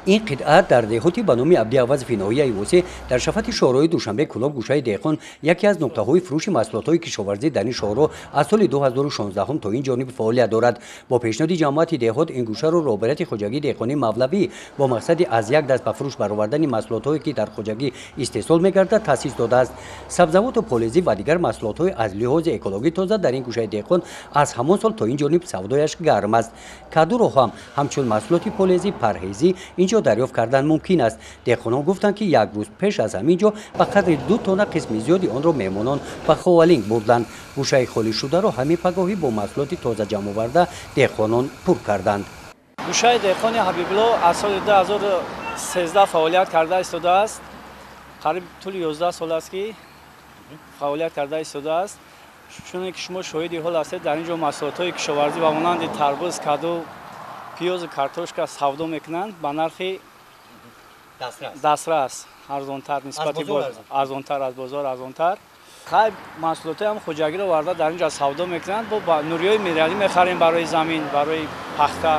Ин қитъа дар деҳоти ба номи Абди Авазови ноҳияи Восеъ дар шафати шоҳроҳи Душанбе Кӯлоб гӯшаи деҳқон яке аз нуқтаҳои фурӯши маҳсулотҳои кишоварзӣ дар ин шоҳроҳ аз соли 2016 то ин ҷониб фаъолият дорад. Бо пешниҳоди ҷамоати деҳот ин гӯшаро роҳбарияти хоҷагии деҳқонии Мавлавӣ бо мақсади аз як даст ба фурӯш баровардани маҳсулотҳое ки дар хоҷагӣ истеҳсол мегардад таъсис додааст. Сабзавоту полезӣ ва дигар маҳсулотҳои аз лиҳози экологӣ тоза дар ин гӯшаи деҳқон аз ҳамон сол то ин ҷониб савдояш гарм аст. Кадуро ҳам ҳамчун маҳсулоти полезӣ парҳезӣ инҷо дарёфт кардан мумкин аст. Деҳқонон гуфтанд, ки як рӯз пеш аз ҳамин ҷо ба қадри 2 тонна қисми зиёди онро меҳмонон ба Ховалинг бурданд. Гӯшаи холӣ шударо ҳамин пагоҳӣ бо маҳсулоти тоза ҷамъоварда деҳқонон пур карданд. Гӯшаи деҳқони Ҳабибулло аз соли 2013 фаъолият карда истодааст. Қариб тӯли 11 сол аст, ки фаъолият карда истодааст. Чуне ки шумо шоҳиди ҳол ҳастед, дар ин ҷо маҳсулотҳои кишоварзӣ ба монанди тарбуз, каду, пиёзу картошка савдо мекунанд ба нархи дастрас, арзонтар нисбати арзонтар аз бозор арзонтар. Хай маҳсулотҳои ҳам хоҷагиро оварда дар ин ҷо савдо мекунанд. Бо нуриҳои минералӣ мехарем барои замин, барои пахта.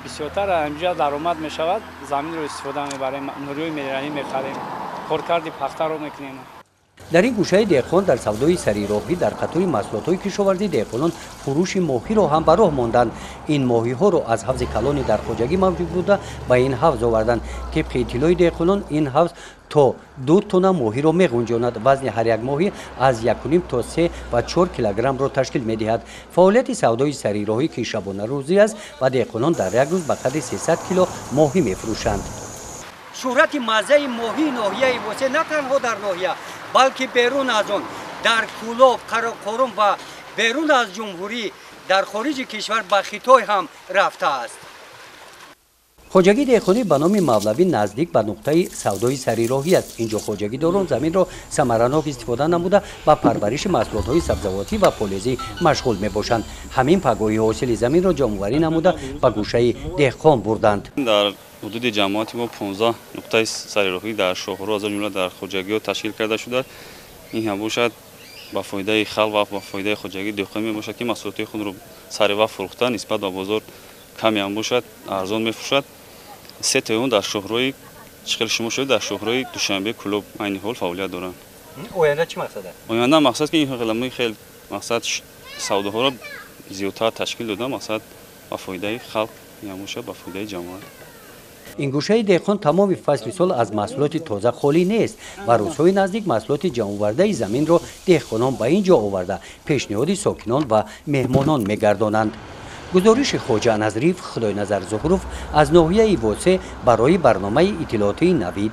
Бисёртар инҷа даромад мешавад, заминро истифода мебарем, нуриҳои минералӣ мехарем, коркарди пахтаро мекунем. Дар ин гӯшаи деҳқон дар савдои сарироҳӣ дар қатори маҳсулотҳои кишоварзӣ деҳқонон фурӯши моҳиро ҳам ба роҳ монданд. Ин моҳиҳоро аз ҳавзи калони дар хоҷагӣ мавҷуд буда ба ин ҳавз оварданд. Тибқи иттилои деҳқонон ин ҳавз то 2 тонна моҳиро меғунҷонад. Вазни ҳар як моҳӣ аз 1,5 то 3 ва 4 килограммро ташкил медиҳад. Фаъолияти савдои сарироҳӣ ки шабонарӯзӣ аст ва деҳқонон дар як рӯз ба қадри 300 кило моҳӣ мефурӯшанд. Шӯҳрати маззаи моҳии ноҳияи Восеъ на танҳо дар ноҳия, балки берун аз он дар Кӯлоб, Қарақорум ва берун аз ҷумҳурӣ дар хориҷи кишвар ба Хитой ҳам рафтааст. Хоҷагии деҳқонӣ ба номи Мавлавӣ наздик ба нуқтаи савдои сарироҳӣ аст. Инҷо хоҷагидорон заминро самаранок истифода намуда ба парвариши маҳсулотҳои сабзавотӣ ва полезӣ машғул мебошанд. Ҳамин пагоҳи ҳосили заминро ҷамъоварӣ намуда ба гӯшаи деҳқон бурданд. Дар ҳудуди ҷамоати мо 15 нуқтаи сарироҳӣ дар шоҳроҳ аз ҷумла дар хоҷагиҳо ташкил карда шудааст. Ин ҳам бошад ба фоидаи халқ ва ба фоидаи хоҷагии деҳқон мебошад, ки маҳсулоти худро саривақт фурӯхта нисбат ба бозор каме ҳам бошад арзон мефурӯшад. 3 тои он дар шоҳроҳи чӣ хел шумо шуд дар шоҳроҳи Душанбе Кӯлоб айни ҳол фаъолият доранд. Оянда чӣ мақсад аст? Оянда мақсад ки ин хел мақсад савдоҳоро зиёдтар ташкил дода, мақсад ба фоидаи халқ ин бошад, ба фоидаи ҷамоат. Ин гӯшаи деҳқон тамоми фасли сол аз маҳсулоти тоза холӣ нест ва рӯзҳои наздик маҳсулоти ҷамъовардаи заминро деҳқонон ба ин ҷо оварда пешниҳоди сокинон ва меҳмонон мегардонанд. Гузориши Хоҷа Назриев, Худойназар Зуҳуров аз ноҳияи Восеъ барои барномаи иттилоотии Навид.